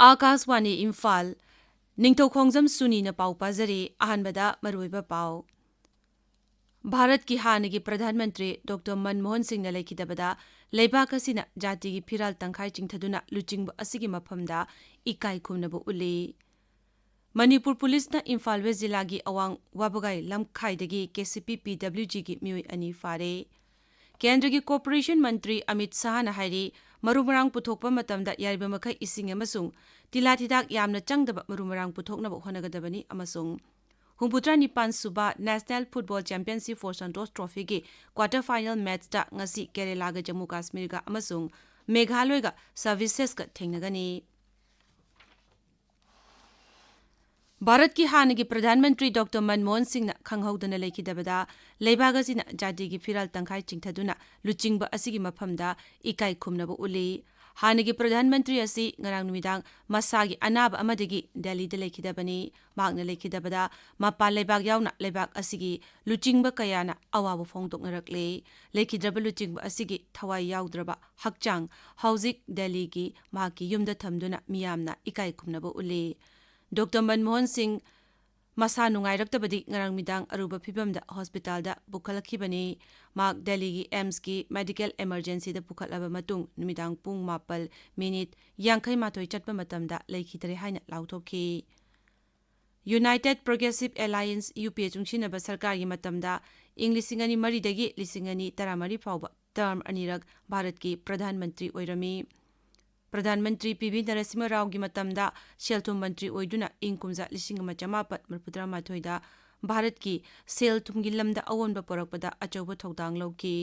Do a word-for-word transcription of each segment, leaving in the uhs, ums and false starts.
ꯑꯥꯀꯥꯁꯋꯥꯅꯤ ꯏꯝꯐꯥꯜ, ꯅꯤꯡꯊꯧ ꯈꯣꯡꯖꯝ ꯁꯨꯅꯤꯅ ꯄꯥꯎ ꯄꯥꯖꯔꯤ꯫ ꯑꯍꯥꯟꯕꯗ ꯃꯔꯨꯑꯣꯏꯕ ꯄꯥꯎ꯫ ꯚꯥꯔꯠꯀꯤ ꯍꯥꯟꯅꯒꯤ ꯄ꯭ꯔꯙꯥꯟ ꯃꯟꯇ꯭ꯔꯤ ꯗꯣꯛꯇꯔ ꯃꯟꯃꯣꯍꯟ ꯁꯤꯡꯅ ꯂꯩꯈꯤꯗꯕꯗ ꯂꯩꯕꯥꯛ ꯑꯁꯤꯅ ꯖꯥꯇꯤꯒꯤ ꯐꯤꯔꯥꯜ ꯇꯪꯈꯥꯏ ꯆꯤꯡꯊꯗꯨꯅ ꯂꯨꯆꯤꯡꯕ ꯑꯁꯤꯒꯤ ꯃꯐꯝꯗ ꯏꯀꯥꯏ ꯈꯨꯝꯅꯕ ꯎꯠꯂꯤ꯫ ꯃꯅꯤꯄꯨꯔ ꯄꯨꯂꯤꯁꯅ ꯏꯝꯐꯥꯜ ꯋꯦꯁ ꯖꯤꯂꯥꯒꯤ ꯑꯋꯥꯡ ꯋꯥꯕꯒꯥꯏ ꯂꯝꯈꯥꯏꯗꯒꯤ ꯀꯦ ꯁꯤ ꯄꯤ ꯄꯤ ꯗꯕ꯭ꯂꯤꯎ ꯖꯤꯒꯤ ꯃꯤꯑꯣꯏ ꯑꯅꯤ ꯐꯥꯔꯦ꯫ ꯀꯦꯟꯗ꯭ꯔꯒꯤ ꯀꯣꯔꯄꯣꯔꯦꯁꯟ ꯃꯟꯇ꯭ꯔꯤ ꯑꯃꯤꯠ ꯁꯥꯍꯅ ꯍꯥꯏꯔꯤ, ꯃꯔꯨ ꯃꯔꯥꯡ ꯄꯨꯊꯣꯛꯄ ꯃꯇꯝꯗ ꯌꯥꯔꯤꯕ ꯃꯈꯩ ꯏꯁꯤꯡ ꯑꯃꯁꯨꯡ ꯇꯤꯜꯍꯥꯠ ꯍꯤꯗꯥꯛ ꯌꯥꯝꯅ ꯆꯪꯗꯕ ꯃꯔꯨ ꯃꯔꯥꯡ ꯄꯨꯊꯣꯛꯅꯕ ꯍꯣꯠꯅꯒꯗꯕꯅꯤ ꯑꯃꯁꯨꯡ ꯍꯨꯝꯐꯨꯇꯔꯥ ꯅꯤꯄꯥꯟ ꯁꯨꯕ national football championship for Santosh ꯇ꯭ꯔꯣꯐꯤꯒꯤ ꯀ꯭ꯋꯥꯇꯔ ꯐꯥꯏꯅꯦꯜ ꯃꯦꯆꯇ ꯉꯁꯤ ꯀꯦꯔꯦꯂꯥꯒ ꯖꯝꯃꯨ ꯀꯥꯁꯃꯤꯔꯒ ꯑꯃꯁꯨꯡ ꯃꯦꯘꯥꯂꯣꯏꯒ ꯁꯔꯚꯤꯁꯦꯁꯀ ꯊꯦꯡꯅꯒꯅꯤ꯫ ꯚꯥꯔꯠꯀꯤ ꯍꯥꯟꯅꯒꯤ ꯄ꯭ꯔꯙꯥꯟ ꯃꯟꯇ꯭ꯔꯤ ꯗꯣꯛꯇꯔ ꯃꯟꯃꯣꯍꯟ ꯁꯤꯡꯅ ꯈꯪꯍꯧꯗꯅ ꯂꯩꯈꯤꯗꯕꯗ ꯂꯩꯕꯥꯛ ꯑꯁꯤꯅ ꯖꯥꯇꯤꯒꯤ ꯐꯤꯔꯥꯜ ꯇꯪꯈꯥꯏ ꯆꯤꯡꯊꯗꯨꯅ ꯂꯨꯆꯤꯡꯕ ꯑꯁꯤꯒꯤ ꯃꯐꯝꯗ ꯏꯀꯥꯏ ꯈꯨꯝꯅꯕ ꯎꯠꯂꯤ꯫ ꯍꯥꯟꯅꯒꯤ ꯄ꯭ꯔꯙꯥꯟ ꯃꯟꯇ꯭ꯔꯤ ꯑꯁꯤ ꯉꯔꯥꯡ ꯅꯨꯃꯤꯗꯥꯡ ꯃꯁꯥꯒꯤ ꯑꯅꯥꯕ ꯑꯃꯗꯒꯤ ꯗꯦꯜꯂꯤꯗ ꯂꯩꯈꯤꯗꯕꯅꯤ꯫ ꯃꯍꯥꯛꯅ ꯂꯩꯈꯤꯗꯕꯗ ꯃꯄꯥꯟ ꯂꯩꯕꯥꯛ ꯌꯥꯎꯅ ꯂꯩꯕꯥꯛ ꯑꯁꯤꯒꯤ ꯂꯨꯆꯤꯡꯕ ꯀꯌꯥꯅ ꯑꯋꯥꯕ ꯐꯣꯡꯗꯣꯛꯅꯔꯛꯂꯦ꯫ ꯂꯩꯈꯤꯗ꯭ꯔꯕ ꯂꯨꯆꯤꯡꯕ ꯑꯁꯤꯒꯤ ꯊꯋꯥꯏ ꯌꯥꯎꯗ꯭ꯔꯕ ꯍꯛꯆꯥꯡ ꯍꯧꯖꯤꯛ ꯗꯦꯜꯂꯤꯒꯤ ꯃꯍꯥꯛꯀꯤ ꯌꯨꯝꯗ ꯊꯝꯗꯨꯅ ꯃꯤꯌꯥꯝꯅ ꯏꯀꯥꯏ ꯈꯨꯝꯅꯕ ꯎꯠꯂꯤ꯫ ꯗꯣꯛꯇꯔ ꯃꯟꯃꯣꯍꯟ ꯁꯤꯡ ꯃꯁꯥ ꯅꯨꯡꯉꯥꯏꯔꯛꯇꯕꯗꯤ ꯉꯔꯥꯡ ꯅꯨꯃꯤꯗꯥꯡ ꯑꯔꯨꯕ ꯐꯤꯚꯝꯗ ꯍꯣꯁꯄꯤꯇꯥꯜꯗ ꯄꯨꯈꯠꯂꯛꯈꯤꯕꯅꯤ꯫ ꯃꯍꯥꯛ ꯗꯦꯜꯂꯤꯒꯤ ꯑꯦꯝꯁꯀꯤ ꯃꯦꯗꯤꯀꯦꯜ ꯑꯦꯃꯔꯖꯦꯟꯁꯤꯗ ꯄꯨꯈꯠꯂꯕ ꯃꯇꯨꯡ ꯅꯨꯃꯤꯗꯥꯡ ꯄꯨꯡ ꯃꯥꯄꯜ ꯃꯤꯅꯤꯠ ꯌꯥꯡꯈꯩ ꯃꯥꯊꯣꯏ ꯆꯠꯄ ꯃꯇꯝꯗ ꯂꯩꯈꯤꯗ꯭ꯔꯦ ꯍꯥꯏꯅ ꯂꯥꯎꯊꯣꯛꯈꯤ꯫ ꯌꯨꯅꯥꯏꯇꯦꯗ ꯄ꯭ꯔꯣꯒ꯭ꯔꯦꯁꯤꯚ ꯑꯦꯂꯥꯏꯌꯦꯟꯁ, ꯌꯨ ꯄꯤ ꯑꯦ, ꯆꯨꯡꯁꯤꯟꯅꯕ ꯁꯔꯀꯥꯔꯒꯤ ꯃꯇꯝꯗ ꯏꯪ ꯂꯤꯁꯤꯡ ꯑꯅꯤ ꯃꯔꯤꯗꯒꯤ ꯂꯤꯁꯤꯡ ꯑꯅꯤ ꯇꯔꯥꯃꯔꯤ ꯐꯥꯎꯕ ꯇꯔꯝ ꯑꯅꯤꯔꯛ ꯚꯥꯔꯠꯀꯤ ꯄ꯭ꯔꯙꯥꯟ ꯃꯟꯇ꯭ꯔꯤ ꯑꯣꯏꯔꯝꯃꯤ꯫ ꯄ꯭ꯔꯙꯥꯟ ꯃꯟꯇ꯭ꯔꯤ ꯄꯤ ꯚꯤ ꯅꯔꯁꯤꯝꯍ ꯔꯥꯎꯒꯤ ꯃꯇꯝꯗ ꯁꯦꯜ ꯊꯨꯝ ꯃꯟꯇ꯭ꯔꯤ ꯑꯣꯏꯗꯨꯅ ꯏꯪ ꯀꯨꯝꯖꯥ ꯂꯤꯁꯤꯡ ꯑꯃ ꯆꯃꯥꯄꯟ ꯃꯔꯤꯐꯨꯇꯔꯥꯃꯥꯊꯣꯏꯗ ꯚꯥꯔꯠꯀꯤ ꯁꯦꯜ ꯊꯨꯝꯒꯤ ꯂꯝꯗ ꯑꯑꯣꯟꯕ ꯄꯨꯔꯛꯄꯗ ꯑꯆꯧꯕ ꯊꯧꯗꯥꯡ ꯂꯧꯈꯤ꯫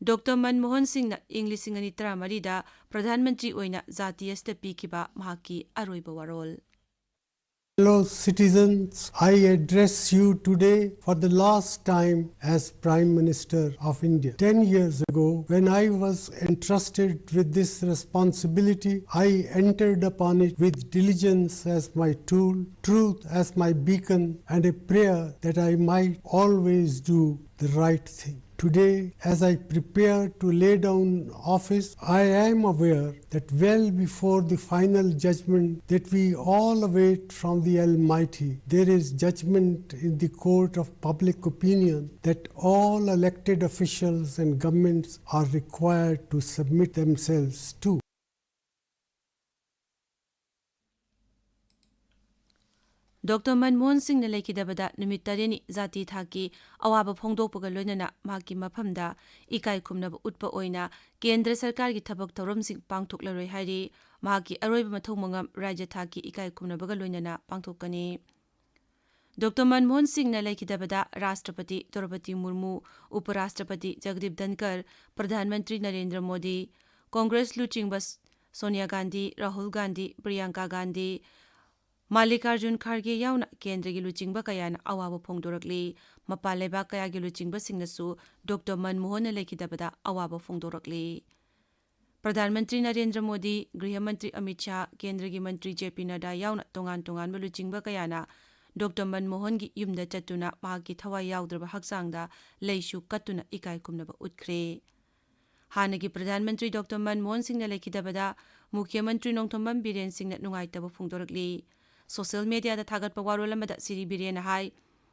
ꯗꯣꯛꯇꯔ ꯃꯟꯃꯣꯍꯟ ꯁꯤꯡꯅ ꯏꯪ ꯂꯤꯁꯤꯡ ꯑꯅꯤ ꯇꯔꯥꯃꯔꯤꯗ ꯄ꯭ꯔꯙꯥꯟ ꯃꯟꯇ꯭ꯔꯤ ꯑꯣꯏꯅ ꯖꯥꯇꯤ ꯑꯁꯤꯗ ꯄꯤꯈꯤꯕ ꯃꯍꯥꯛꯀꯤ ꯑꯔꯣꯏꯕ ꯋꯥꯔꯣꯜ꯫ Fellow citizens, I address you today for the last time as Prime Minister of India. Ten years ago, when I was entrusted with this responsibility, I entered upon it with diligence as my tool, truth as my beacon, and a prayer that I might always do the right thing. Today, as I prepare to lay down office, I am aware that well before the final judgment that we all await from the Almighty, there is judgment in the court of public opinion that all elected officials and governments are required to submit themselves to. Doctor Manmohan ꯁꯤꯡꯅ ꯂꯩꯈꯤꯗꯕꯗ ꯅꯨꯃꯤꯠ ꯇꯔꯦꯠꯅꯤ ꯖꯥꯇꯤ ꯊꯥꯛꯀꯤ ꯑꯋꯥꯕ ꯐꯣꯡꯗꯣꯛꯄꯒ ꯂꯣꯏꯅꯅ ꯃꯍꯥꯛꯀꯤ ꯃꯐꯝꯗ ꯏꯀꯥꯏ ꯈꯨꯝꯅꯕ ꯎꯠꯄ ꯑꯣꯏꯅ ꯀꯦꯟꯗ꯭ꯔ ꯁꯔꯀꯥꯔꯒꯤ ꯊꯕꯛ ꯊꯧꯔꯝꯁꯤꯡ ꯄꯥꯡꯊꯣꯛꯂꯔꯣꯏ ꯍꯥꯏꯔꯤ꯫ ꯃꯍꯥꯛꯀꯤ ꯑꯔꯣꯏꯕ ꯃꯊꯧ ꯃꯉꯝ ꯔꯥꯖ꯭ꯌ ꯊꯥꯛꯀꯤ ꯏꯀꯥꯏ ꯈꯨꯝꯅꯕꯒ ꯂꯣꯏꯅꯅ ꯄꯥꯡꯊꯣꯛꯀꯅꯤ꯫ ꯗꯣꯛꯇꯔ ꯃꯟꯃꯣꯍꯟ ꯁꯤꯡꯅ ꯂꯩꯈꯤꯗꯕꯗ ꯔꯥꯁꯇ꯭ꯔꯄꯇꯤ ꯗ꯭ꯔꯧꯄꯗꯤ ꯃꯨꯔꯃꯨ, ꯎꯄ ꯔꯥꯁꯇ꯭ꯔꯄꯇꯤ ꯖꯒꯗꯤꯞ ꯙꯟꯀꯔ, ꯄ꯭ꯔꯙꯥꯟ ꯃꯟꯇ꯭ꯔꯤ ꯅꯔꯦꯟꯗ꯭ꯔ ꯃꯣꯗꯤ, ꯀꯣꯡꯒ꯭ꯔꯦꯁ ꯂꯨꯆꯤꯡꯕ ꯁꯣꯅꯤꯌꯥ ꯒꯥꯟꯙꯤ, ꯔꯥꯍꯨꯜ ꯒꯥꯟꯙꯤ, ꯄ꯭ꯔꯤꯌꯥꯡꯀꯥ ꯒꯥꯟꯙꯤ, ꯃꯥꯜꯂꯤꯀꯥꯔꯖꯨꯟ ꯈꯥꯔꯒꯦ ꯌꯥꯎꯅ ꯀꯦꯟꯗ꯭ꯔꯒꯤ ꯂꯨꯆꯤꯡꯕ ꯀꯌꯥꯅ ꯑꯋꯥꯕ ꯐꯣꯡꯗꯣꯔꯛꯂꯤ꯫ ꯃꯄꯥꯟ ꯂꯩꯕꯥꯛ ꯀꯌꯥꯒꯤ ꯂꯨꯆꯤꯡꯕꯁꯤꯡꯅꯁꯨ ꯗꯣꯛꯇꯔ ꯃꯟꯃꯣꯍꯟꯅ ꯂꯩꯈꯤꯗꯕꯗ ꯑꯋꯥꯕ ꯐꯣꯡꯗꯣꯔꯛꯂꯤ꯫ ꯄ꯭ꯔꯙꯥꯟ ꯃꯟꯇ꯭ꯔꯤ ꯅꯔꯦꯟꯗ꯭ꯔ ꯃꯣꯗꯤ, ꯒ꯭ꯔꯤꯍ ꯃꯟꯇ꯭ꯔꯤ ꯑꯃꯤꯠ ꯁꯥꯍ, ꯀꯦꯟꯗ꯭ꯔꯒꯤ ꯃꯟꯇ꯭ꯔꯤ ꯖꯦ ꯄꯤ ꯅꯗ꯭ꯗꯥ ꯌꯥꯎꯅ ꯇꯣꯉꯥꯟ ꯇꯣꯉꯥꯟꯕ ꯂꯨꯆꯤꯡꯕ ꯀꯌꯥꯅ ꯗꯣꯛꯇꯔ ꯃꯟꯃꯣꯍꯟꯒꯤ ꯌꯨꯝꯗ ꯆꯠꯇꯨꯅ ꯃꯍꯥꯛꯀꯤ ꯊꯋꯥꯏ ꯌꯥꯎꯗ꯭ꯔꯕ ꯍꯛꯆꯥꯡꯗ ꯂꯩꯁꯨ ꯀꯠꯇꯨꯅ ꯏꯀꯥꯏ ꯈꯨꯝꯅꯕ ꯎꯠꯈ꯭ꯔꯦ꯫ ꯍꯥꯟꯅꯒꯤ ꯄ꯭ꯔꯙꯥꯟ ꯃꯟꯇ꯭ꯔꯤ ꯗꯣꯛꯇꯔ ꯃꯟꯃꯣꯍꯟ ꯁꯤꯡꯅ ꯂꯩꯈꯤꯗꯕꯗ ꯃꯨꯈ꯭ꯌ ꯃꯟꯇ꯭ꯔꯤ ꯅꯣꯡꯊꯣꯝꯕꯝ ꯕꯤꯔꯦꯟ ꯁꯤꯡꯅ ꯅꯨꯡꯉꯥꯏꯇꯕ ꯐꯣꯡꯗꯣꯔꯛꯂꯤ꯫ ꯁꯣꯁꯤꯌꯦꯜ ꯃꯤꯗꯤꯌꯥꯗ ꯊꯥꯒꯠꯄ ꯋꯥꯔꯣꯜ ꯑꯃꯗ ꯁꯤꯔꯤ ꯕꯤꯔꯦꯟꯅ ꯍꯥꯏ,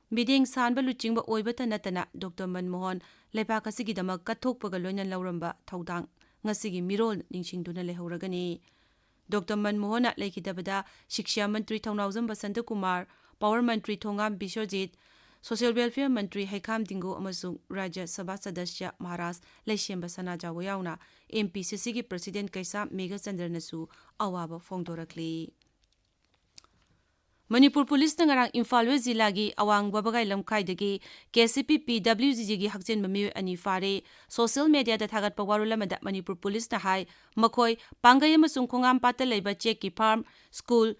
ꯃꯤꯠꯌꯦꯡ ꯁꯥꯟꯕ ꯂꯨꯆꯤꯡꯕ ꯑꯣꯏꯕꯇ ꯅꯠꯇꯅ ꯗꯣꯛꯇꯔ ꯃꯟꯃꯣꯍꯟ ꯂꯩꯕꯥꯛ ꯑꯁꯤꯒꯤꯗꯃꯛ ꯀꯠꯊꯣꯛꯄꯒ ꯂꯣꯏꯅꯅ ꯂꯧꯔꯝꯕ ꯊꯧꯗꯥꯡ ꯉꯁꯤꯒꯤ ꯃꯤꯔꯣꯜꯅ ꯅꯤꯡꯁꯤꯡꯗꯨꯅ ꯂꯩꯍꯧꯔꯒꯅꯤ꯫ ꯗꯣꯛꯇꯔ ꯃꯟꯃꯣꯍꯟꯅ ꯂꯩꯈꯤꯗꯕꯗ ꯁꯤꯛꯁꯥ ꯃꯟꯇ꯭ꯔꯤ ꯊꯧꯅꯥꯎꯖꯝ ꯕꯁꯟꯇꯀꯨꯃꯥꯔ, ꯄꯥꯋꯔ ꯃꯟꯇ꯭ꯔꯤ ꯊꯣꯉꯥꯝ ꯕꯤꯁ꯭ꯋꯖꯤꯠ, ꯁꯣꯁꯤꯌꯦꯜ ꯋꯦꯜꯐꯤꯌꯔ ꯃꯟꯇ꯭ꯔꯤ ꯍꯩꯈꯥꯝ ꯗꯤꯡꯒꯣ ꯑꯃꯁꯨꯡ ꯔꯥꯖ꯭ꯌ ꯁꯚꯥ ꯁꯗꯁ꯭ꯌ ꯃꯍꯥꯔꯥꯖ ꯂꯩꯁꯦꯝꯕ ꯁꯅꯥꯖꯥꯎꯕ ꯌꯥꯎꯅ ꯑꯦꯝ ꯄꯤ ꯁꯤ ꯁꯤꯒꯤ ꯄ꯭ꯔꯁꯤꯗꯦꯟꯠ ꯀꯩꯁꯥꯝ ꯃꯦꯘꯆꯟꯗ꯭ꯔꯅꯁꯨ ꯑꯋꯥꯕ ꯐꯣꯡꯗꯣꯔꯛꯂꯤ꯫ ꯃꯅꯤꯄꯨꯔ ꯄꯨꯂꯤꯁꯅ ꯉꯔꯥꯡ ꯏꯝꯐꯥꯜ ꯋꯦꯁ ꯖꯤꯂꯥꯒꯤ ꯑꯋꯥꯡ ꯋꯥꯕꯒꯥꯏ ꯂꯝꯈꯥꯏꯗꯒꯤ ꯀꯦ ꯁꯤ ꯄꯤ ꯄꯤ ꯗꯕ꯭ꯂꯤꯎ ꯖꯤꯒꯤ ꯍꯛꯆꯤꯟꯕ ꯃꯤꯑꯣꯏ ꯑꯅꯤ ꯐꯥꯔꯦ꯫ ꯁꯣꯁꯤꯌꯦꯜ ꯃꯤꯗꯤꯌꯥꯗ ꯊꯥꯒꯠꯄ ꯋꯥꯔꯣꯜ ꯑꯃꯗ ꯃꯅꯤꯄꯨꯔ ꯄꯨꯂꯤꯁꯅ ꯍꯥꯏ, ꯃꯈꯣꯏ ꯄꯥꯡꯒꯩ ꯑꯃꯁꯨꯡ ꯈꯣꯡꯉꯥꯝꯄꯥꯠꯇ ꯂꯩꯕ ꯆꯦꯛꯀꯤ ꯐꯥꯔꯝ, ꯁ꯭ꯀꯨꯜ,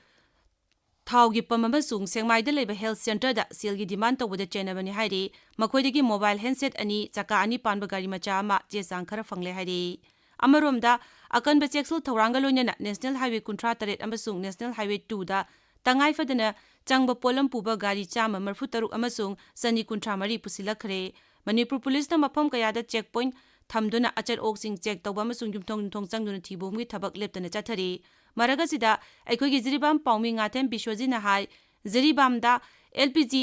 ꯊꯥꯎꯒꯤ ꯄꯝ ꯑꯃꯁꯨꯡ ꯁꯦꯛꯃꯥꯏꯗ ꯂꯩꯕ ꯍꯦꯜꯊ ꯁꯦꯟꯇꯔꯗ ꯁꯦꯜꯒꯤ ꯗꯤꯃꯥꯟ ꯇꯧꯕꯗ ꯆꯦꯟꯅꯕꯅꯤ ꯍꯥꯏꯔꯤ꯫ ꯃꯈꯣꯏꯗꯒꯤ ꯃꯣꯕꯥꯏꯜ ꯍꯦꯟꯗꯁꯦꯠ ꯑꯅꯤ, ꯆꯀꯥ ꯑꯅꯤ ꯄꯥꯟꯕ ꯒꯥꯔꯤ ꯃꯆꯥ ꯑꯃ, ꯆꯦ ꯆꯥꯡ ꯈꯔ ꯐꯪꯂꯦ ꯍꯥꯏꯔꯤ꯫ ꯑꯃꯔꯣꯝꯗ, ꯑꯀꯟꯕ ꯆꯦꯛꯁꯤꯜ ꯊꯧꯔꯥꯡꯒ ꯂꯣꯏꯅꯅ ꯅꯦꯁꯅꯦꯜ ꯍꯥꯏꯋꯦ ꯀꯨꯟꯊ꯭ꯔꯥ ꯇꯔꯦꯠ ꯑꯃꯁꯨꯡ ꯅꯦꯁꯅꯦꯜ ꯍꯥꯏꯋꯦ ꯇꯨꯗ ꯇꯉꯥꯏ ꯐꯗꯅ ꯆꯪꯕ ꯄꯣꯠꯂꯝ ꯄꯨꯕ ꯒꯥꯔꯤ ꯆꯥꯝꯃ ꯃꯔꯤꯐꯨ ꯇꯔꯨꯛ ꯑꯃꯁꯨꯡ ꯆꯅꯤ ꯀꯨꯟꯊ꯭ꯔꯥ ꯃꯔꯤ ꯄꯨꯁꯤꯜꯂꯛꯈ꯭ꯔꯦ꯫ ꯃꯅꯤꯄꯨꯔ ꯄꯨꯂꯤꯁꯅ ꯃꯐꯝ ꯀꯌꯥꯗ check point ꯊꯝꯗꯨꯅ ꯑꯆꯠ ꯑꯣꯛꯁꯤꯡ check ꯇꯧꯕ ꯑꯃꯁꯨꯡ ꯌꯨꯝꯊꯣꯡ ꯌꯨꯝꯊꯣꯡ ꯆꯪꯗꯨꯅ ꯊꯤꯕ ꯍꯨꯝꯕꯒꯤ ꯊꯕꯛ ꯂꯦꯞꯇꯅ ꯆꯠꯊꯔꯤ꯫ ꯃꯔꯛ ꯑꯁꯤꯗ ꯑꯩꯈꯣꯏꯒꯤ ꯖꯤꯔꯤꯕꯥꯝ ꯄꯥꯎꯃꯤ ꯉꯥꯊꯦꯝ ꯕꯤꯁ꯭ꯋꯖꯤꯠꯅ ꯍꯥꯏ, ꯖꯤꯔꯤꯕꯥꯝꯗ L P G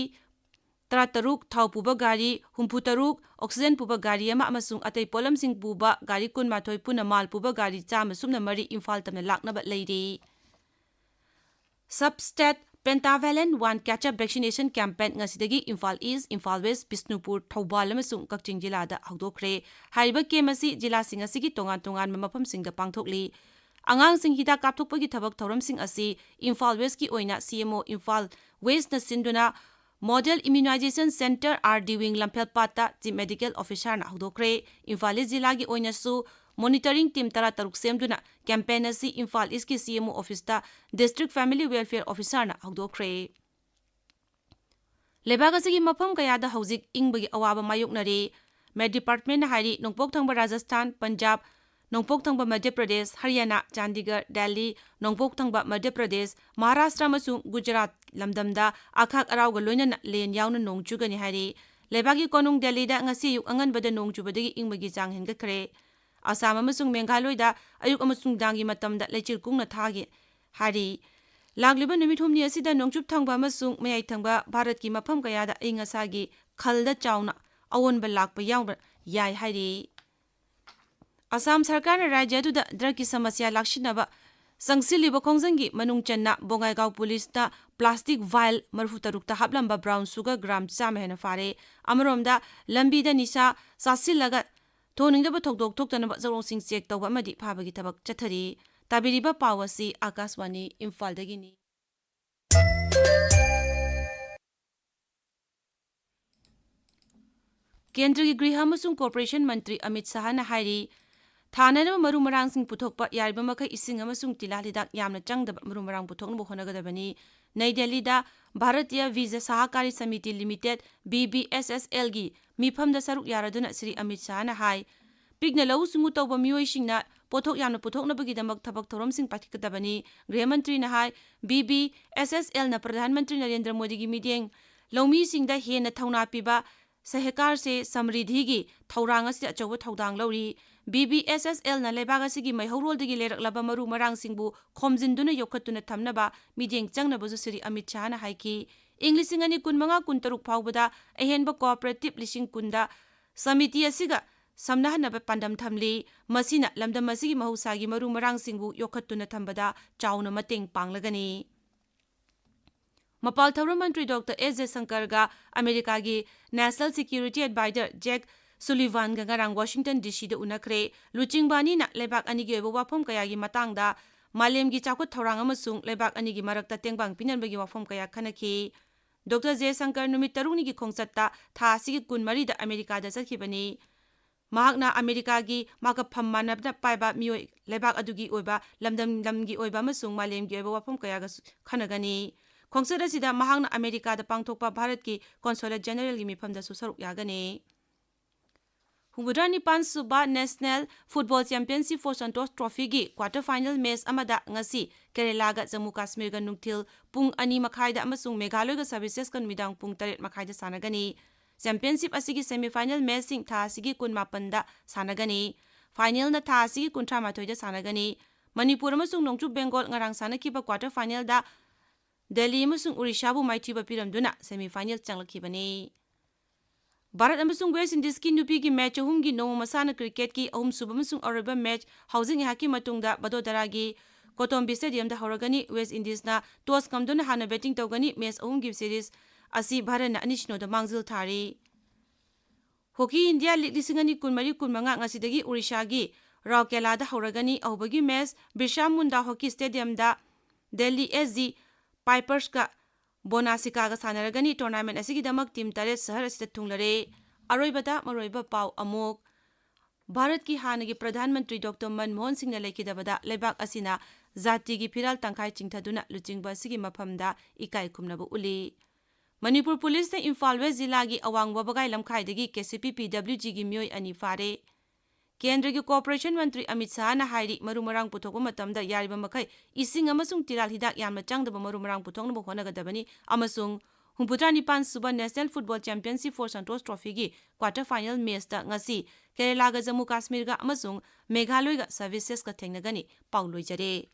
ꯇꯔꯥꯇꯔꯨꯛ, ꯊꯥꯎ ꯄꯨꯕ ꯒꯥꯔꯤ ꯍꯨꯝꯐꯨꯇꯔꯨꯛ, oxygen ꯄꯨꯕ ꯒꯥꯔꯤ ꯑꯃ ꯑꯃꯁꯨꯡ ꯑꯇꯩ ꯄꯣꯠꯂꯝꯁꯤꯡ ꯄꯨꯕ ꯒꯥꯔꯤ ꯀꯨꯟꯃꯥꯊꯣꯏ, ꯄꯨꯟꯅ ꯃꯥꯜ ꯄꯨꯕ ꯒꯥꯔꯤ ꯆꯥꯝꯃ ꯁꯨꯞꯅ ꯃꯔꯤ ꯏꯝꯐꯥꯜ ꯇꯝꯅ ꯂꯥꯛꯅꯕ ꯂꯩꯔꯤ꯫ Sub-State Pentavalent One Catch-up Vaccination Campaign ꯉꯁꯤꯗꯒꯤ ꯏꯝꯐꯥꯜ ꯏꯁ꯭ꯠ, ꯏꯝꯐꯥꯜ ꯋꯦꯁ꯭ꯠ, ꯕꯤꯁꯅꯨꯄꯨꯔ, ꯊꯧꯕꯥꯜ ꯑꯃꯁꯨꯡ ꯀꯛꯆꯤꯡ ꯖꯤꯂꯥꯗ ꯍꯧꯗꯣꯛꯈ꯭ꯔꯦ꯫ ꯍꯥꯏꯔꯤꯕ camp ꯑꯁꯤ ꯖꯤꯂꯥꯁꯤꯡ ꯑꯁꯤꯒꯤ ꯇꯣꯉꯥꯟ ꯇꯣꯉꯥꯟꯕ ꯃꯐꯝꯁꯤꯡꯗ ꯄꯥꯡꯊꯣꯛꯂꯤ꯫ ꯑꯉꯥꯡꯁꯤꯡ ꯍꯤꯗꯥꯛ ꯀꯥꯞꯊꯣꯛꯄꯒꯤ ꯊꯕꯛ ꯊꯧꯔꯝꯁꯤꯡ ꯑꯁꯤ ꯏꯝꯐꯥꯜ ꯋꯦꯁ꯭ꯠꯀꯤ ꯑꯣꯏꯅ C M O ꯏꯝꯐꯥꯜ ꯋꯦꯁ꯭ꯠꯅ ꯁꯤꯟꯗꯨꯅ Model Immunization Centre, R D Wing, ꯂꯝꯐꯦꯜꯄꯥꯠꯇ Chief Medical Officer-ꯅ ꯍꯧꯗꯣꯛꯈ꯭ꯔꯦ꯫ ꯏꯝꯐꯥꯜ ꯏꯁ꯭ꯠ ꯖꯤꯂꯥꯒꯤ ꯑꯣꯏꯅꯁꯨ monitoring team ꯇꯔꯥꯇꯔꯨꯛ ꯁꯦꯝꯗꯨꯅ campaign ꯑꯁꯤ Imphal ꯏꯁ꯭ꯠꯀꯤ C M O office-ꯇ District Family Welfare Officer-ꯅ ꯍꯧꯗꯣꯛꯈ꯭ꯔꯦ꯫ ꯂꯩꯕꯥꯛ ꯑꯁꯤꯒꯤ ꯃꯐꯝ ꯀꯌꯥꯗ ꯍꯧꯖꯤꯛ ꯏꯪꯕꯒꯤ ꯑꯋꯥꯕ ꯃꯥꯌꯣꯛꯅꯔꯤ꯫ Met Department-ꯅ ꯍꯥꯏꯔꯤ, ꯅꯣꯡꯄꯣꯛ ꯊꯪꯕ ꯔꯥꯖꯁꯊꯥꯟ, ꯄꯟꯖꯥꯕ, ꯅꯣꯡꯄꯣꯛ ꯊꯪꯕ ꯃꯙ꯭ꯌ ꯄ꯭ꯔꯗꯦꯁ, ꯍꯔꯤꯌꯥꯅꯥ, ꯆꯥꯟꯗꯤꯒꯔ, ꯗꯦꯜꯂꯤ, ꯅꯣꯡꯄꯣꯛ ꯊꯪꯕ ꯃꯙ꯭ꯌ ꯄ꯭ꯔꯗꯦꯁ, ꯃꯍꯥꯔꯥꯁꯇ꯭ꯔ ꯑꯃꯁꯨꯡ ꯒꯨꯖꯔꯥꯠ ꯂꯝꯗꯝꯗ ꯑꯈꯥꯛ ꯑꯔꯥꯎꯒ ꯂꯣꯏꯅꯅ ꯂꯦꯟ ꯌꯥꯎꯅ ꯅꯣꯡ ꯆꯨꯒꯅꯤ ꯍꯥꯏꯔꯤ꯫ ꯂꯩꯕꯥꯛꯀꯤ ꯀꯣꯅꯨꯡ ꯗꯦꯜꯂꯤꯗ ꯉꯁꯤ ꯑꯌꯨꯛ ꯑꯉꯟꯕꯗ ꯅꯣꯡ ꯆꯨꯕꯗꯒꯤ ꯏꯪꯕꯒꯤ ꯆꯥꯡ ꯍꯦꯟꯒꯠꯈ꯭ꯔꯦ꯫ ꯑꯁꯥꯝ ꯑꯃꯁꯨꯡ ꯃꯦꯘꯥꯂꯣꯏꯗ ꯑꯌꯨꯛ ꯑꯃꯁꯨꯡ ꯅꯨꯡꯗꯥꯡꯒꯤ ꯃꯇꯝꯗ ꯂꯩꯆꯤꯜ ꯀꯨꯡꯅ ꯊꯥꯒꯤ ꯍꯥꯏꯔꯤ꯫ ꯂꯥꯛꯂꯤꯕ ꯅꯨꯃꯤꯠ ꯍꯨꯝꯅꯤ ꯑꯁꯤꯗ ꯅꯣꯡꯆꯨꯞ ꯊꯪꯕ ꯑꯃꯁꯨꯡ ꯃꯌꯥꯏ ꯊꯪꯕ ꯚꯥꯔꯠꯀꯤ ꯃꯐꯝ ꯀꯌꯥꯗ ꯑꯏꯪ ꯑꯁꯥꯒꯤ ꯈꯜꯗ ꯆꯥꯎꯅ ꯑꯑꯣꯟꯕ ꯂꯥꯛꯄ ꯌꯥꯎꯕ ꯌꯥꯏ ꯍꯥꯏꯔꯤ꯫ ꯑꯁꯥꯝ ꯁꯔꯀꯥꯔꯅ ꯔꯥꯖ꯭ꯌ ꯑꯗꯨꯗ drug-ꯀꯤ ꯁꯃꯁ꯭ꯌꯥ ꯂꯥꯛꯁꯤꯟꯅꯕ ꯆꯪꯁꯤꯜꯂꯤꯕ ꯈꯣꯡꯖꯪꯒꯤ ꯃꯅꯨꯡ ꯆꯟꯅ ꯕꯣꯉꯥꯏꯒꯥꯎ ꯄꯨꯂꯤꯁꯅ plastic vial ꯃꯔꯤꯐꯨ ꯇꯔꯨꯛꯇ ꯍꯥꯞꯂꯝꯕ brown sugar gram ꯆꯥꯝꯃ ꯍꯦꯟꯅ ꯐꯥꯔꯦ꯫ ꯑꯃꯔꯣꯝꯗ, ꯂꯝꯕꯤꯗ ꯅꯤꯁꯥ ꯆꯥꯁꯤꯜꯂꯒ ꯊꯣꯡꯅꯤꯡꯗꯕ ꯊꯧꯗꯣꯛ ꯊꯣꯛꯇꯅꯕ ꯆꯥꯔꯣꯡꯁꯤꯡ check ꯇꯧꯕ ꯑꯃꯗꯤ ꯐꯥꯕꯒꯤ ꯊꯕꯛ ꯆꯠꯊꯔꯤ꯫ ꯇꯥꯕꯤꯔꯤꯕ ꯄꯥꯎ ꯑꯁꯤ ꯑꯥꯀꯥꯁꯕꯥꯅꯤ ꯏꯝꯐꯥꯜꯗꯒꯤꯅꯤ꯫ ꯀꯦꯟꯗ꯭ꯔꯒꯤ ꯒ꯭ꯔꯤꯍ ꯑꯃꯁꯨꯡ corporation ꯃꯟꯇ꯭ꯔꯤ ꯑꯃꯤꯠ ꯁꯥꯍꯅ ꯍꯥꯏꯔꯤ, ꯊꯥꯅꯅꯕ ꯃꯔꯨ ꯃꯔꯥꯡꯁꯤꯡ ꯄꯨꯊꯣꯛꯄ, ꯌꯥꯔꯤꯕ ꯃꯈꯩ ꯏꯁꯤꯡ ꯑꯃꯁꯨꯡ ꯇꯤꯜꯍꯥꯠ ꯍꯤꯗꯥꯛ ꯌꯥꯝꯅ ꯆꯪꯗꯕ ꯃꯔꯨ ꯃꯔꯥꯡ ꯄꯨꯊꯣꯛꯅꯕ ꯍꯣꯠꯅꯒꯗꯕꯅꯤ꯫ ꯅꯩ ꯗꯦꯜꯂꯤꯗ Bharatiya Beej Sahkari Samiti limited, B B S S L-ꯒꯤ ꯃꯤꯐꯝꯗ ꯁꯔꯨꯛ ꯌꯥꯔꯗꯨꯅ ꯁ꯭ꯔꯤ ꯑꯃꯤꯠ ꯁꯥꯍꯅ ꯍꯥꯏ, ꯄꯤꯛꯅ ꯂꯧꯎ ꯁꯤꯡꯎ ꯇꯧꯕ ꯃꯤꯑꯣꯏꯁꯤꯡꯅ ꯄꯣꯠꯊꯣꯛ ꯌꯥꯝꯅ ꯄꯨꯊꯣꯛꯅꯕꯒꯤꯗꯃꯛ ꯊꯕꯛ ꯊꯧꯔꯝꯁꯤꯡ ꯄꯥꯏꯈꯠꯀꯗꯕꯅꯤ꯫ ꯒ꯭ꯔꯤꯍ ꯃꯟꯇ꯭ꯔꯤꯅ ꯍꯥꯏ, B B S S L-ꯅ Pradhan Mantri Narendra ꯃꯣꯗꯤꯒꯤ ꯃꯤꯠꯌꯦꯡ ꯂꯧꯃꯤꯁꯤꯡꯗ ꯍꯦꯟꯅ ꯊꯧꯅꯥ ꯄꯤꯕ ꯁꯍꯀꯥꯔ ꯁꯦ ꯁꯃ꯭ꯔꯤꯙꯤꯒꯤ ꯊꯧꯔꯥꯡ ꯑꯁꯤꯗ ꯑꯆꯧꯕ ꯊꯧꯗꯥꯡ ꯂꯧꯔꯤ꯫ ꯕꯤ ꯕꯤ ꯑꯦꯁ ꯑꯦꯁ ꯑꯦꯜꯅ ꯂꯩꯕꯥꯛ ꯑꯁꯤꯒꯤ ꯃꯩꯍꯧꯔꯣꯜꯗꯒꯤ ꯂꯩꯔꯛꯂꯕ ꯃꯔꯨ ꯃꯔꯥꯡꯁꯤꯡꯕꯨ ꯈꯣꯝꯖꯤꯟꯗꯨꯅ ꯌꯣꯛꯈꯠꯇꯨꯅ ꯊꯝꯅꯕ ꯃꯤꯠꯌꯦꯡ ꯆꯪꯅꯕꯁꯨ ꯁ꯭ꯔꯤ ꯑꯃꯤꯠ ꯁꯥꯍꯅ ꯍꯥꯏꯈꯤ꯫ ꯏꯪ ꯂꯤꯁꯤꯡ ꯑꯅꯤ ꯀꯨꯟꯃꯉꯥ ꯀꯨꯟꯇꯔꯨꯛ ꯐꯥꯎꯕꯗ ꯑꯍꯦꯟꯕ ꯀꯣꯑꯣꯄꯔꯦꯇꯤꯕ ꯂꯤꯁꯤꯡ ꯀꯨꯟꯗ ꯁꯃꯤꯇꯤ ꯑꯁꯤꯒ ꯁꯝꯅꯍꯟꯅꯕ ꯄꯥꯟꯗꯝ ꯊꯝꯂꯤ꯫ ꯃꯁꯤꯅ ꯂꯝꯗꯝ ꯑꯁꯤꯒꯤ ꯃꯍꯧꯁꯥꯒꯤ ꯃꯔꯨ ꯃꯔꯥꯡꯁꯤꯡꯕꯨ ꯌꯣꯛꯈꯠꯇꯨꯅ ꯊꯝꯕꯗ ꯆꯥꯎꯅ ꯃꯇꯦꯡ ꯄꯥꯡꯂꯒꯅꯤ꯫ ꯃꯄꯥꯜ ꯊꯧꯔꯝ ꯃꯟꯇ꯭ꯔꯤ ꯗꯣꯛꯇꯔ ꯑꯦꯁ ꯖꯌꯁꯪꯀꯔꯒ ꯑꯃꯦꯔꯤꯀꯥꯒꯤ National Security Advisor ꯖꯦꯛ ꯁꯨꯂꯤꯚꯥꯟꯒ ꯉꯔꯥꯡ ꯋꯥꯁꯤꯡꯇꯟ ꯗꯤ ꯁꯤꯗ ꯎꯅꯈ꯭ꯔꯦ꯫ ꯂꯨꯆꯤꯡꯕ ꯑꯅꯤꯅ ꯂꯩꯕꯥꯛ ꯑꯅꯤꯒꯤ ꯑꯣꯏꯕ ꯋꯥꯐꯝ ꯀꯌꯥꯒꯤ ꯃꯇꯥꯡꯗ, ꯃꯥꯂꯦꯝꯒꯤ ꯆꯥꯎꯈꯠ ꯊꯧꯔꯥꯡ ꯑꯃꯁꯨꯡ ꯂꯩꯕꯥꯛ ꯑꯅꯤꯒꯤ ꯃꯔꯛꯇ ꯇꯦꯡꯕꯥꯡ ꯄꯤꯅꯕꯒꯤ ꯋꯥꯐꯝ ꯀꯌꯥ ꯈꯟꯅꯈꯤ꯫ ꯗꯣꯛꯇꯔ ꯖꯌꯁꯪꯀꯔ ꯅꯨꯃꯤꯠ ꯇꯔꯨꯛꯅꯤꯒꯤ ꯈꯣꯡꯆꯠꯇ ꯊꯥ ꯑꯁꯤꯒꯤ ꯀꯨꯟꯃꯔꯤꯗ ꯑꯃꯦꯔꯤꯀꯥꯗ ꯆꯠꯈꯤꯕꯅꯤ꯫ ꯃꯍꯥꯛꯅ ꯑꯃꯦꯔꯤꯀꯥꯒꯤ ꯃꯥꯒ ꯐꯝ ꯃꯥꯟꯅꯕꯅ ꯄꯥꯏꯕ ꯃꯤꯑꯣꯏ ꯂꯩꯕꯥꯛ ꯑꯗꯨꯒꯤ ꯑꯣꯏꯕ ꯂꯝꯗꯝ ꯂꯝꯒꯤ ꯑꯣꯏꯕ ꯑꯃꯁꯨꯡ ꯃꯥꯂꯦꯝꯒꯤ ꯑꯣꯏꯕ ꯋꯥꯐꯝ ꯀꯌꯥꯒꯁꯨ ꯈꯟꯅꯒꯅꯤ꯫ ꯈꯣꯡꯆꯠ ꯑꯁꯤꯗ ꯃꯍꯥꯛꯅ ꯑꯃꯦꯔꯤꯀꯥꯗ ꯄꯥꯡꯊꯣꯛꯄ ꯚꯥꯔꯠꯀꯤ ꯀꯣꯟꯁꯨꯂꯦꯠ ꯖꯦꯅꯔꯦꯜꯒꯤ ꯃꯤꯐꯝꯗꯁꯨ ꯁꯔꯨꯛ ꯌꯥꯒꯅꯤ꯫ ꯍꯨꯝꯐꯨꯇꯔꯥ ꯅꯤꯄꯥꯟ ꯁꯨꯕ National Football Championship for Santosh Trophyꯒꯤ quarter final match ꯑꯃꯗ ꯉꯁꯤ ꯀꯦꯔꯦꯂꯥꯒ ꯖꯝꯃꯨ ꯀꯥꯁꯃꯤꯔꯒ ꯅꯨꯡꯊꯤꯜ ꯄꯨꯡ ꯑꯅꯤ ꯃꯈꯥꯏꯗ ꯑꯃꯁꯨꯡ ꯃꯦꯘꯥꯂꯣꯏꯒ ꯁꯔꯚꯤꯁꯦꯁꯀ ꯅꯨꯃꯤꯗꯥꯡ ꯄꯨꯡ ꯇꯔꯦꯠ ꯃꯈꯥꯏꯗ ꯁꯥꯟꯅꯒꯅꯤ꯫ Championship ꯑꯁꯤꯒꯤ semi final matchꯁꯤꯡ ꯊꯥ ꯑꯁꯤꯒꯤ ꯀꯨꯟꯃꯥꯄꯟꯗ ꯁꯥꯟꯅꯒꯅꯤ꯫ Finalꯅ ꯊꯥ ꯑꯁꯤꯒꯤ ꯀꯨꯟꯊ꯭ꯔꯥ ꯃꯥꯊꯣꯏꯗ ꯁꯥꯟꯅꯒꯅꯤ꯫ ꯃꯅꯤꯄꯨꯔ ꯑꯃꯁꯨꯡ ꯅꯣꯡꯆꯨꯞ ꯕꯦꯡꯒꯣꯜ ꯉꯔꯥꯡ ꯁꯥꯟꯅꯈꯤꯕ quarter finalꯗ ꯗꯦꯜꯂꯤ ꯑꯃꯁꯨꯡ ꯑꯣꯔꯤꯁꯥꯕꯨ ꯃꯥꯏꯊꯤꯕ ꯄꯤꯔꯝꯗꯨꯅ semi final ꯆꯪꯂꯛꯈꯤꯕꯅꯤ꯫ ꯚꯥꯔꯠ ꯑꯃꯁꯨꯡ ꯋꯦꯁ ꯏꯟꯗꯤꯖꯀꯤ ꯅꯨꯄꯤꯒꯤ match ꯑꯍꯨꯝꯒꯤ ꯅꯣꯡꯃ ꯃꯁꯥꯟꯅ cricketꯀꯤ ꯑꯍꯨꯝꯁꯨꯕ ꯑꯃꯁꯨꯡ ꯑꯔꯣꯏꯕ match ꯍꯧꯖꯤꯛ ꯉꯥꯏꯍꯥꯛꯀꯤ ꯃꯇꯨꯡꯗ ꯕꯗꯣꯗꯔꯥꯒꯤ ꯀꯣꯇꯣꯝꯕꯤ stadiumꯗ ꯍꯧꯔꯒꯅꯤ꯫ ꯋꯦꯁ ꯏꯟꯗꯤꯖꯅ toss ꯉꯝꯗꯨꯅ ꯍꯥꯟꯅ batting ꯇꯧꯒꯅꯤ꯫ Match ꯑꯍꯨꯝꯒꯤ series ꯑꯁꯤ ꯚꯥꯔꯠꯅ ꯑꯅꯤ ꯁꯤꯅꯣꯗ ꯃꯥꯡꯖꯤꯜ ꯊꯥꯔꯤ꯫ Hockey India League ꯂꯤꯁꯤꯡ ꯑꯅꯤ ꯀꯨꯟꯃꯔꯤ ꯀꯨꯟꯃꯉꯥ ꯉꯁꯤꯗꯒꯤ ꯑꯣꯔꯤꯁꯥꯒꯤ ꯔꯥꯎꯔꯀꯦꯂꯥꯗ ꯍꯧꯔꯒꯅꯤ꯫ ꯑꯍꯧꯕꯒꯤ match ꯕꯤꯔꯁꯥ ꯃꯨꯟꯗꯥ Hockey Stadiumꯗ Delhi S G Pipersꯀ ꯕꯣꯅꯥꯁꯤꯀꯥꯒ ꯁꯥꯟꯅꯔꯒꯅꯤ꯫ Tournament ꯑꯁꯤꯒꯤꯗꯃꯛ team ꯇꯔꯦꯠ ꯁꯍꯔ ꯑꯁꯤꯗ ꯊꯨꯡꯂꯔꯦ꯫ ꯑꯔꯣꯏꯕꯗ ꯃꯔꯨꯑꯣꯏꯕ ꯄꯥꯎ ꯑꯃꯨꯛ꯫ ꯚꯥꯔꯠꯀꯤ ꯍꯥꯟꯅꯒꯤ ꯄ꯭ꯔꯙꯥꯟ ꯃꯟꯇ꯭ꯔꯤ ꯗꯣꯛꯇꯔ ꯃꯟꯃꯣꯍꯟ ꯁꯤꯡꯅ ꯂꯩꯈꯤꯗꯕꯗ ꯂꯩꯕꯥꯛ ꯑꯁꯤꯅ ꯖꯥꯇꯤꯒꯤ ꯐꯤꯔꯥꯜ ꯇꯪꯈꯥꯏ ꯆꯤꯡꯊꯗꯨꯅ ꯂꯨꯆꯤꯡꯕ ꯑꯁꯤꯒꯤ ꯃꯐꯝꯗ ꯏꯀꯥꯏ ꯈꯨꯝꯅꯕ ꯎꯠꯂꯤ꯫ ꯃꯅꯤꯄꯨꯔ ꯄꯨꯂꯤꯁꯅ ꯏꯝꯐꯥꯜ ꯋꯦꯁ ꯖꯤꯂꯥꯒꯤ ꯑꯋꯥꯡ ꯋꯥꯕꯒꯥꯏ ꯂꯝꯈꯥꯏꯗꯒꯤ K C P P W Gꯒꯤ ꯃꯤꯑꯣꯏ ꯑꯅꯤ ꯐꯥꯔꯦ꯫ ꯀꯦꯟꯗ꯭ꯔꯒꯤ cooperation ꯃꯟꯇ꯭ꯔꯤ ꯑꯃꯤꯠ ꯁꯥꯍꯅ ꯍꯥꯏꯔꯤ, ꯃꯔꯨ ꯃꯔꯥꯡ ꯄꯨꯊꯣꯛꯄ ꯃꯇꯝꯗ ꯌꯥꯔꯤꯕ ꯃꯈꯩ ꯏꯁꯤꯡ ꯑꯃꯁꯨꯡ ꯇꯤꯔꯥꯜ ꯍꯤꯗꯥꯛ ꯌꯥꯝꯅ ꯆꯪꯗꯕ ꯃꯔꯨ ꯃꯔꯥꯡ ꯄꯨꯊꯣꯛꯅꯕ ꯍꯣꯠꯅꯒꯗꯕꯅꯤ ꯑꯃꯁꯨꯡ ꯍꯨꯝꯐꯨꯇꯔꯥ ꯅꯤꯄꯥꯟ ꯁꯨꯕ National Football Championship for Santosh Trophy ꯒꯤ quarter final match ꯇ ꯉꯁꯤ ꯀꯦꯔꯦꯂꯥꯒ ꯖꯝꯃꯨ ꯀꯥꯁꯃꯤꯔꯒ ꯑꯃꯁꯨꯡ ꯃꯦꯘꯥꯂꯣꯏꯒ ꯁꯔꯚꯤꯁꯦꯁꯀ ꯊꯦꯡꯅꯒꯅꯤ꯫ ꯄꯥꯎ ꯂꯣꯏꯖꯔꯦ꯫